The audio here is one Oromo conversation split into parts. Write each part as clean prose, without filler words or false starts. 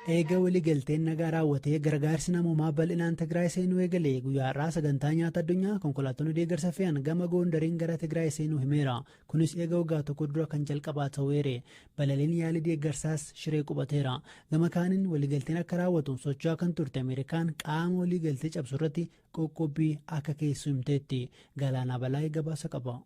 Eega waliigalteen nagaa raawwatee gargaarsi namoomaa bal'inaan Tigraay seenuu eegale. Guyyaa har'aa sagantaa nyaata addunyaa konkolaattonni deeggarsa fe'an gama Goondariin gara Tigraay seenuu himeera. Kunis eega waggaa tokko dura kan jalqabaa ta'uu eere. Balaliin yaalii deeggarsaas Shiree qubateera. Gama kaaniin waliigalteen akka raawwatu socho'aa kan turte Ameerikaan qaama waliigaltee cabsu irratti qoqqobbii akka keessu himteetti. Galaanaa Balaayee gabaasa qaba.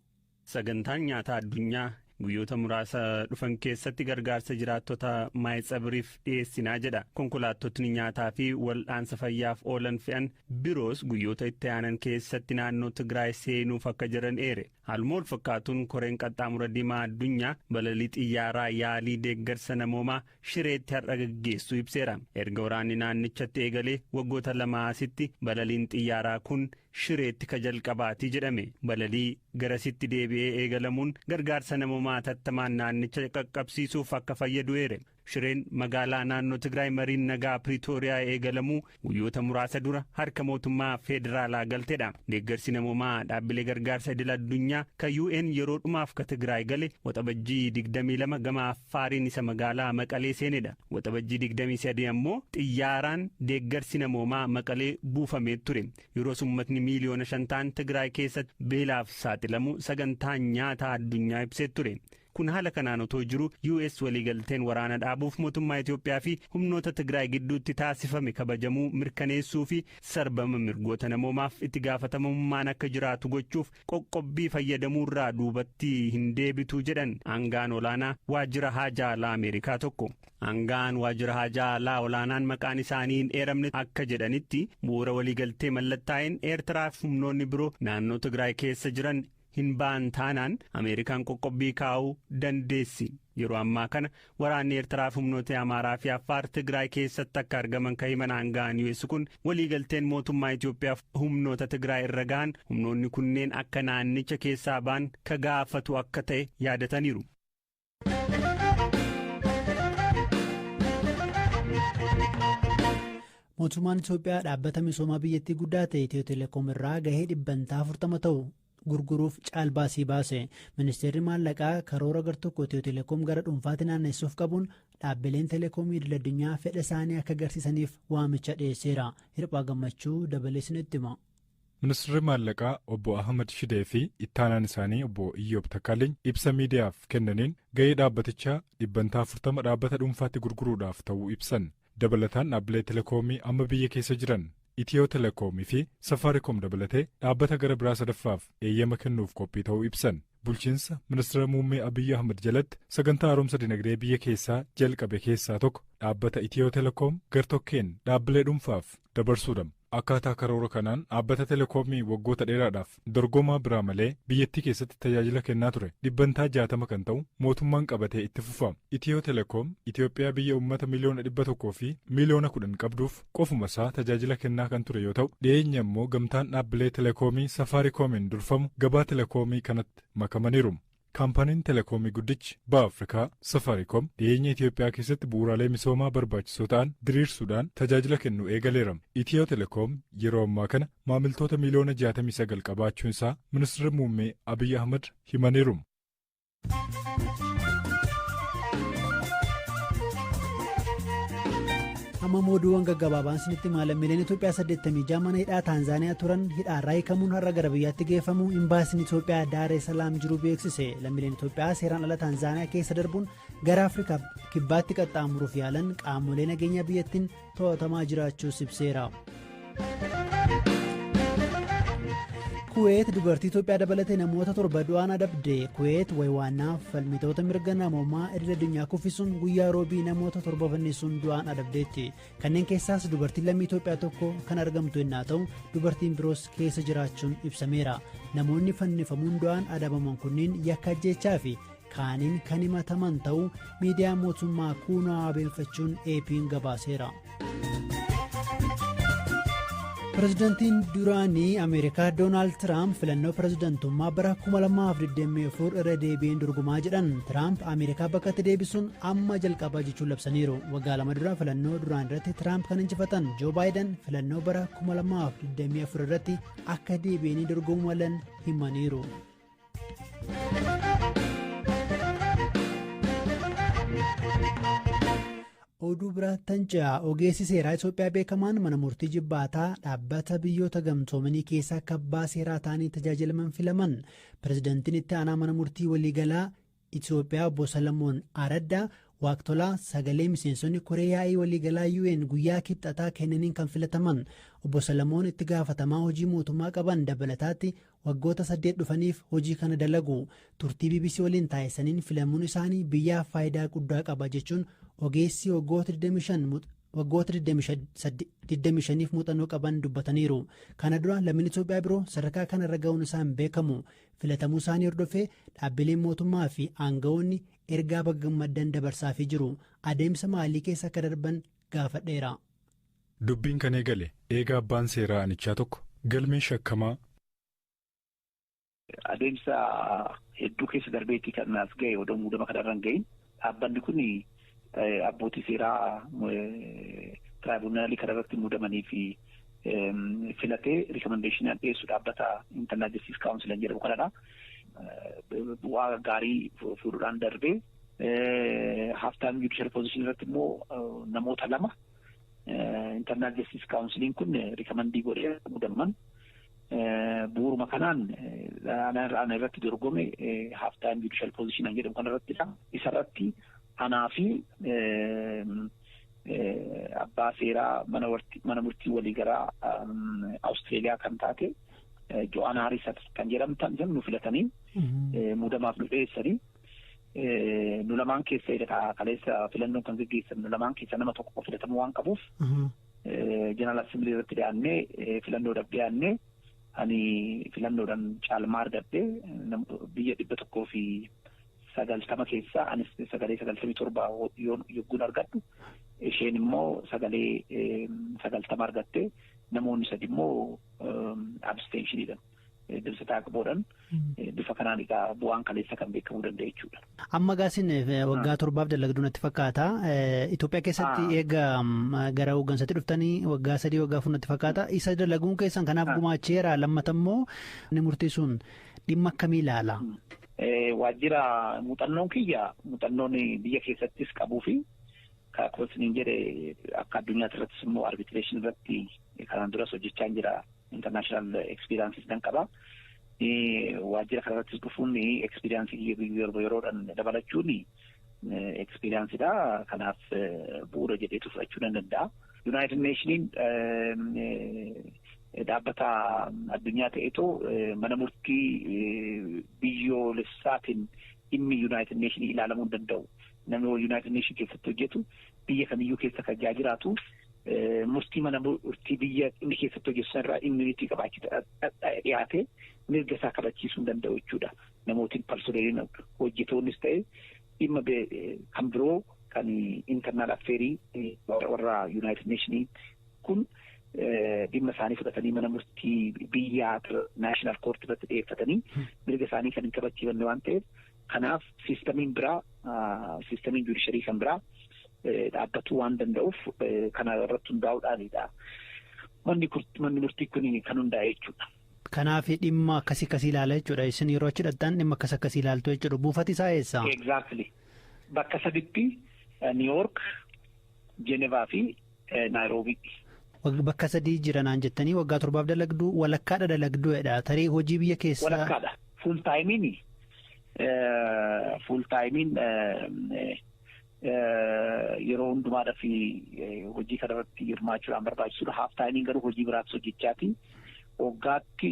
Sagantaan nyaataa addunyaa guyyoota muraasa dhufan keessatti gargaarsa jiraattota Maayitsabiriif dhiyeessinaa jedha. Konkolaattotni nyaataa fi wal'aansa fayyaaf oolan fe'an biroos guyyoota itti aanan keessatti naannoo Tigraay seenuuf akka jiran eere. Haaluma wal fakkaatuun koreen qaxxaamura diimaa addunyaa balalii xiyyaaraa yaalii deeggarsa namoomaa Shireetti har'a gaggeessuu ibseera. Erga waraanni naannichatti eegalee waggoota 2 asitti balaliin xiyyaaraa kun Shireetti ka jalqabaatii jedhame. Balalii garasitti deebi'ee eegalamuun gargaarsa namoomaa hatattamaan naannicha qaqqabsiisuuf akka fayyadu eere. Shireen magaalaa naannoo Tigraay mariin nagaa Piriitooriyaa eegalamuu guyyoota muraasa dura harka mootummaa federaalaa galteedha. Deeggarsi namoomaa dhaabbilee gargaarsa idil addunyaa ka UN yeroo dhumaaf ka Tigraay gale Waxabajjii 22 gama Affaariin isa magaalaa Maqalee seenedha. Waxabajjii 23 ammoo xiyyaaraan deeggarsi namoomaa Maqalee buufamee ture. Yeroos uummatni miiliyoona 5 ta'an Tigraay keessatti beelaaf saaxilamu sagantaa nyaataa addunyaa ibsee ture. Kun haala kanaan otoo jiru US waliigalteen waraana dhaabuuf mootummaa Itoophiyaa fi humnoota Tigraay gidduutti taasifame kabajamuu mirkaneessuu fi sarbama mirgoota namoomaaf itti gaafatamummaan akka jiraatu gochuuf qoqqobbii fayyadamuurraa duubatti hin deebitu jedhan aangaan olaanaa waajjira haajaa alaa Ameerikaa tokko. Aangaan waajjira haajaa alaa olaanaan maqaan isaanii hin eeramne akka jedhanitti bu'uura waliigaltee mallattaa'een Eertiraa fi humnoonni biroo naannoo Tigraay keessa jiran hin ba'an taanaan Ameerikaan qoqqobbii kaa'uu dandeessi. Yeroo ammaa kana waraanni Eertiraa fi humnoota Amaaraa fi Affaar Tigraay keessatti akka argaman kan himan aangaan US kun waliigalteen mootummaa Itoophiyaa humnoota Tigraay irra gahan humnoonni kunneen akka naannicha keessaa ba'an ka gaafatu akka ta'e yaadataniiru. Mootummaan Itoophiyaa dhaabbata misoomaa biyyattii guddaa ta'e Itiyoo Telekoom irraa gahee 40% ta'u gurguruuf caalbaasii baase. Ministeerri maallaqaa karoora gartokko Itiyoo Telekoom gara dhuunfaatti naannessuuf qabuun dhaabbileen telekoomii idil addunyaa fedha isaanii akka agarsiisaniif waamicha dhiyeesseera. Hirphaa Gammachuu dabalee isinitti hima. Ministeerri maallaqaa obbo Ahmad Shidee fi ittaanaan isaanii obbo Iyyoob Takkaaliny ibsa miidiyaaf kennaniin gahee dhaabbatichaa 40% dhaabbata dhuunfaatti gurguruudhaaf ta'uu ibsan. Dabalataan dhaabbilee telekoomii amma biyya keessa jiran Itiyoo Telekoomii fi Safaariikoom dabalatee dhaabbata gara biraa sadaffaaf eeyyama kennuuf qophii ta'uu ibsan. Bulchiinsa ministeera muummee Abiyyi Ahmad jalatti sagantaa haaromsa dinagdee biyya keessaa jalqabe keessaa tokko dhaabbata Itiyoo Telekoom gartokkeen dhaabbilee dhuunfaaf dabarsuudha. Akkaataa karoora kanaan dhaabbata telekoomii waggoota dheeraadhaaf dorgomaa biraa malee biyyattii keessatti tajaajila kennaa ture 60% kan ta'u mootummaan qabatee itti fufa. Itiyoo Telekoom Itoophiyaa biyya uummata miliyoona 100 fi miliyoona 10 qabduuf qofuma isaa tajaajila kennaa kan ture yoo ta'u dhiyeenya immoo gamtaan dhaabbilee telekoomii Safaariikoomiin durfamu gabaa telekoomii kanatti makamaniiru. Kaampaaniin telekoomii guddichi baha Afrikaa Safaariikoom dhiyeenya Itoophiyaa keessatti bu'uuraalee misoomaa barbaachisoo ta'an diriirsuudhaan tajaajila kennuu eegaleera. Itiyoo Telekoom yeroo ammaa kana maamiltoota miliyoona 69 qabaachuun isaa ministeerri muummee Abiyyi Ahmad himaniiru. Amma oduuwwan gaggabaabaan isinitti hima. Lammiileen Itoophiyaa 86 mana hidhaa Taanzaaniyaa turan hidhaarraa hiikamuun har'a gara biyyaatti geeffamu imbaasiin Itoophiyaa Daaree Salaam jiru beeksise. Lammiileen Itoophiyaa seeraan ala Taanzaaniyaa keessa darbuun gara Afrikaa kibbaatti qaxxaamuruuf yaalan qaamolee nageenyaa biyyattiin to'atamaa jiraachuus ibseera. Kuweet dubartii Itoophiyaa dabalatee namoota 7 du'aan adabde. Kuweet waywaannaa falmitoota mirga namoomaa idil addunyaa kuffisuun guyyaa roobii namoota 7 fannisuun du'aan adabdeetti. Kanneen keessaas dubartiin lammii Itoophiyaa tokko kan argamtu yennaa ta'u dubartiin biroos keessa jiraachuun ibsameera. Namoonni fannifamuun du'aan adabaman kunniin yakka ajjeechaa fi kaaniin kan himataman ta'uu miidiyaa mootummaa kuunaa wabeeffachuun AP'n gabaaseera. Pirezidantiin duraanii Ameerikaa Doonaald Tiraamp filannoo pirezidantummaa bara 2024 irra deebi'een dorgomaa jedhan. Tiraamp Ameerikaa bakkatti deebisuun amma jalqabaa jechuun labsaniiru. Waggaa 2 dura filannoo duraan irratti Tiraamp kan injifatan Joo Baayiden filannoo bara 2024 irratti akka deebi'anii dorgomuu malan himaniiru. Oduu biraattan ce'a. Ogeessi seeraa Itoophiyaa beekamaan mana murtii jibbaataa dhaabbata biyyoota gamtoomanii keessaa akka abbaa seeraa ta'anii tajaajilaman filaman. Pirezidaantiin itti aanaa mana murtii waliigalaa Itoophiyaa obbo Salamoon Araddaa Waaqtolaa sagalee miseensonni koree yaa'ii waliigalaa UN guyyaa kibxataa kennaniin kan filataman. Obbo Salamoon itti gaafatamaa hojii mootummaa qaban dabalataatti waggoota 8 dhufaniif hojii kana dalagu. Turtii BBC waliin taasisaniin filamuun isaanii biyyaaf faayidaa guddaa qaba jechuun ogeessi waggoota 25f muuxannoo qaban dubbataniiru. Kana dura lammiin Itoophiyaa biroo sadarkaa kanarra ga'uun isaan beekamu. Filatamuu isaanii hordofee dhaabbileen mootummaa fi aangawoonni ergaa baga gammaddan dabarsaafii jiru. Adeemsa maalii keessa akka darban gaafadheera. Dubbiin kan eegale eega abbaan seeraa aanichaa tokko galmee shakkamaa. Adeemsa hedduu keessa darbeetti kan as ga'e odoo muudama kanarra hin ga'iin dhaabbanni kun abbootii seeraa tiraayibuunaalii kanarratti muudamanii fi filatee rikomendeeshinii dhiyeessu dhaabbata Internal Justice Council jedhamu kanadha. Bu'aa gaarii fuudhuudhaan darbee half-time judicial position irratti immoo namoota lama Internal Justice Counciliin kun recommend godhee muudaman. Bu'uuruma kanaan ana irratti dorgome half-time judicial position jedhamu kanarrattidha. Isarratti anaa fi abbaa seeraa mana murtii waliigalaa Awustreeliyaa kan taate Jo'aan Haarisat kan jedhamtan nu filatanii muudamaaf nu dhiyeessanii, nu lamaan keessa kaleessa filannoon kan gaggeessan, nu lamaan keessa nama tokko filatamuu waan qabuuf General Assembly irratti dhiyaannee filannoodhaaf dhiyaannee, ani filannoodhaan caalmaa argadhee, biyya 190 keessaa anis sagalee 97 yogguun argadhu, isheen immoo sagalee 90 argatte, namoonni sadi immoo abstention iidhaan dimsa taaqaboodhaan. Bifa kanaan egaa bu'aan kaleessa kan beekamuu danda'e jechuudha. Amma gaasin waggaa 7f dalagduu natti fakkaata. Itoophiyaa keessatti eega gara hooggansaatti dhuftanii waggaa 3, waggaa 4 natti fakkaata. Isa dalaguun keessan kanaaf gumaacheera. Lammata immoo inni murtii sun dhimma akkamii ilaala? Waajjira muuxannoon kiyya, muuxannoon biyya keessattis qabuu fi akkuma isiniin jedhe akka addunyaatti irrattis immoo arbitration irratti kanaan duras hojjechaa jira. International experiences nan qaba. Waajjira kanarrattis dhufuun experience yeroo yeroodhaan dabalachuun experience dha. Kanaaf bu'uura jedheetu fudhachuu nan danda'a. United Nationiin dhaabbata addunyaa ta'eetoo mana murtii biyyoolessaatiin dhimmi United Nation ilaalamuu hin danda'u. Namni United Nation keessatti hojjetu biyya kamiyyuu keessa kan jiraatu murtii mana murtii biyya inni keessatti hojjetu sanarraa immunity qabaachuu dhiyaate mirga isaa kabachiisuu hin danda'u jechuudha. Namootiin personnel iin hojjetoonnis ta'e dhimma kan biroo kan internal affair ii warra United Nation kun dhimma isaanii fudhatanii mana murtii biyyaa national court irratti dhiyeeffatanii mirga isaanii kan hin kabachiifanne waan ta'eef, kanaaf system iin biraa, system iin judiciary kan biraa dhaabbatuu waan danda'uuf kana irratti hundaa'uudhaanidha. Manni murtii kun kan hundaa'e jechuudha. Kanaaf dhimma akkasii akkasii ilaala jechuudha. Isin yeroo achi dhaqxan dhimma akkas akkasii ilaaltu jechuudha. Buufati isaa eessa? Exactly. Bakka saditti: New York, Genevaa fi Naayiroobii. Bakka sadii jiranaan jettanii, waggaa 7f dalagduu, walakkaadha dalagduudha. Tarii hojii biyya keessaa. Walakkaadha. Full time iin full time iin yeroo hundumaadhaaf hojii kanarratti hirmaachuudhaan barbaachisuudha. Half time iin garuu hojii biraattis hojjechaati. Waggaatti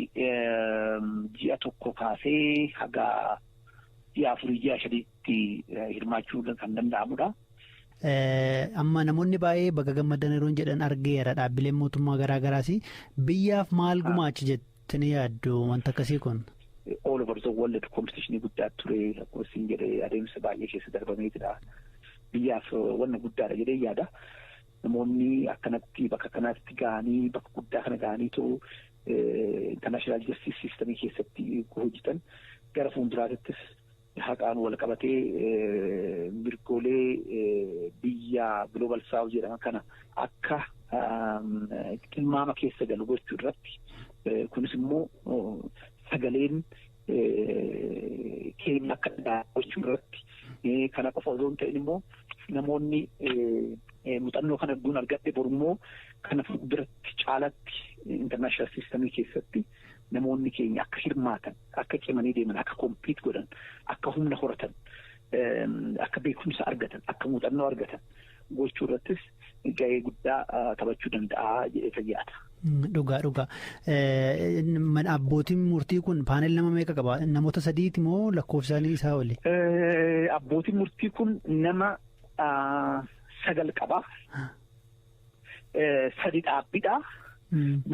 ji'a tokko kaasee haga ji'a 4, ji'a 5tti hirmaachuu kan danda'amudha. Amma namoonni baay'ee baga gammadan yeroo jedhan argeera, dhaabbileen mootummaa garaa garaas. Biyyaaf maal gumaacha jettanii yaaddu wanta akkasii kun? All over the world competition guddaa ture. Akkuma isin jedhee adeemsa baay'ee keessa darbameetidha. Biyyaaf wanna guddaadha jedhee yaada. Namoonni akkanatti bakka kanatti ga'anii, bakka guddaa kana ga'aniitu international justice system ii keessatti hojjetan gara fuulduraattis haqaan wal qabatee mirgoolee biyya Global South jedhama kana akka tilmaama keessa galu gochuu irratti, kunis immoo sagaleen keenya akka gochuu irratti, kana qofa osoo hin ta'in immoo namoonni Muuxannoo kana guun argadhe borummoo kana biratti caalatti international systemii keessatti namoonni keenya akka hirmaatan, akka cimanii deeman, akka compete godhan, akka humna horatan, akka beekumsa argatan, akka muuxannoo argatan gochuu irrattis gahee guddaa taphachuu danda'a jedhee fayyaata. Dhugaa, dhugaa. Abbootiin murtii kun panel nama meeqa qaba? Namoota sadiiti moo lakkoofsaanii isaa oli? Abbootiin murtii kun nama sagal qaba. Sadi dhaabbiidha.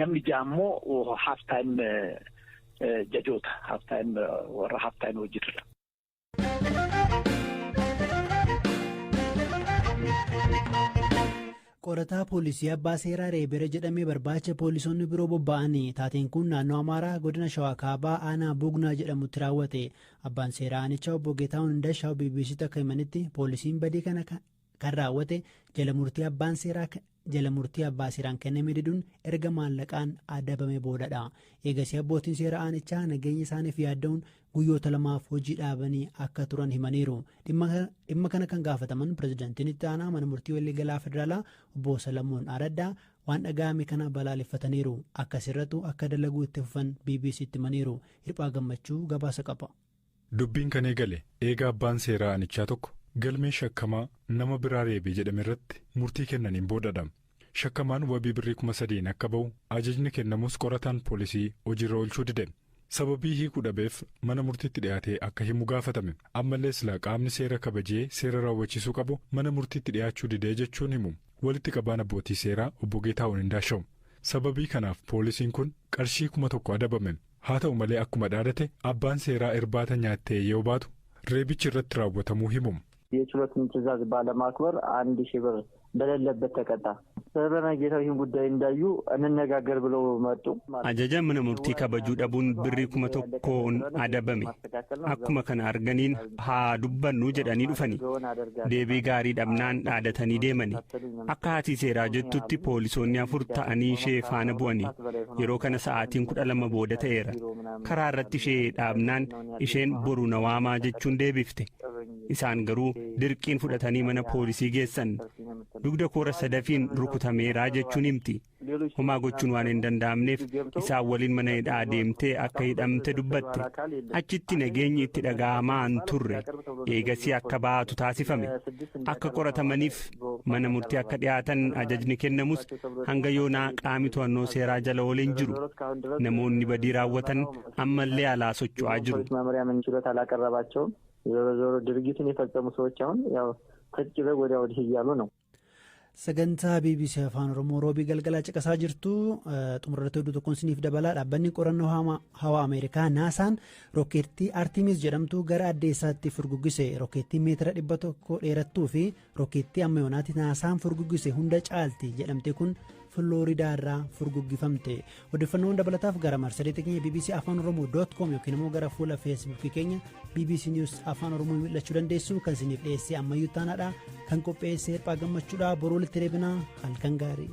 Namni jaammoo half time jajoota, half time warra half time hojjetudha. Qorataa poolisii abbaa seeraa reebera jedhamee barbaacha poolisoonni biroo bobba'anii. Taateen kun naannoo Amaaraa, godina Shawaa Kaabaa, aanaa Bugnaa jedhamutti raawwate. Abbaan seeraa aanichaa obbo Geetahuun Indashaw BBCtti akka himanitti, poolisiin badii kana kan raawwate jala murtii abbaa seeraan kenname diduun erga maallaqaan adabame boodadha. Eegasii abbootiin seeraa aanichaa nageenya isaaniif yaadda'uun guyyoota 2f hojii dhaabanii akka turan himaniiru. Dhimma kana kan gaafataman pirezidaantiin itti aanaa mana murtii waliigalaa federaalaa obbo Salamoon Araddaa waan dhaga'ame kana balaaleffataniiru. Akkasirrattu akka dalaguu itti fufan BBCtti himaniiru. Hirphaa Gammachuu gabaasa qaba. Dubbiin kan eegale eega abbaan seeraa aanichaa tokko galmee shakkamaa nama biraa reebee jedhame irratti murtii kennaniin boodadha. Shakkamaan wabii birrii 3,000n akka ba'u ajajni kennamus qorataan poolisii hojiirra oolchuu dide. Sababii hiikuu dhabeef mana murtiitti dhiyaatee akka himu gaafatame. Ammallee silaa qaamni seera kabajee seera raawwachiisuu qabu mana murtiitti dhiyaachuu didee jechuun himu. Walitti qabaan abbootii seeraa obbo Geetahuun Indaashaw. Sababii kanaaf poolisiin kun qarshii 1,000 adabame. Haa ta'u malee, akkuma dhaadate abbaan seeraa irbaata nyaattee yoo baatu reebichi irratti raawwatamuu himu. የችሎትን ትዕዛዝ ባለማክበር 1,000 ብር በሌለበት ተቀጣ። ሰበና ጌታው ይህን ጉዳይ እንዳዩ እንነጋገር ብለው መጡ። Ajaja mana murtii kabajuu dhabuun birrii 1,000n adabame. Akkuma kana arganiin haa dubbannu jedhanii dhufani. Deebii gaarii dhabnaan dhaadatanii deemani. Akka haati seeraa jettutti poolisoonni afur ta'anii ishee faana bu'ani. Yeroo kana sa'aatiin 12 booda ta'eera. Karaa irratti ishee dhaabnaan isheen boru na waamaa jechuun deebifte. Isaan garuu dirqiin fudhatanii mana poolisii geessan. Dugda koora sadafiin rukutameeraa jechuun himti. Homaa gochuun waan hin danda'amneef isaan waliin mana hidhaa deemtee akka hidhamte dubbatte. Achitti nageenyi itti dhaga'amaa hin turre. Eegasii akka baatu taasifame. Akka qoratamaniif mana murtii akka dhiyaatan ajajni kennamus hanga yoonaa qaami to'annoo seeraa jala oolee hin jiru. Namoonni badii raawwatan ammallee alaa socho'aa jiru. ፖሊስ መምሪያ ምን ችሎት አላቀረባቸውም። ዞሮ ዞሮ ድርጊቱን የፈጸሙ ሰዎች አሁን ያው ትጥቅ ይዘው ወዲያ ወዲህ እያሉ ነው። Sagantaa BBC Afaan Oromoo roobii galgalaa caqasaa jirtu. Xumurratti oduu tokkoon isiniif dabalaa. Dhaabbanni qorannoo hawaa Ameerikaa NASAn rookeettii Artemis jedhamtu gara addeessaatti furguggise. Rookeettii meetira 100 dheerattuu fi rookeettii amma yoonaatti NASAn furguggise hunda caalti jedhamte kun Filooridaa irraa furguggifamte. Odeeffannoowwan dabalataaf gara marsariitii keenya bbcafaanoromoo.com yookiin immoo gara fuula Feesbuukii keenya BBC News Afaan Oromoo mul'achuu dandeessu. Kan isiniif dhiyeesse Ammayyuu Taanaadha. Kan qopheesse Hirphaa Gammachuudha. Boruu walitti deebinaa, halkan gaarii.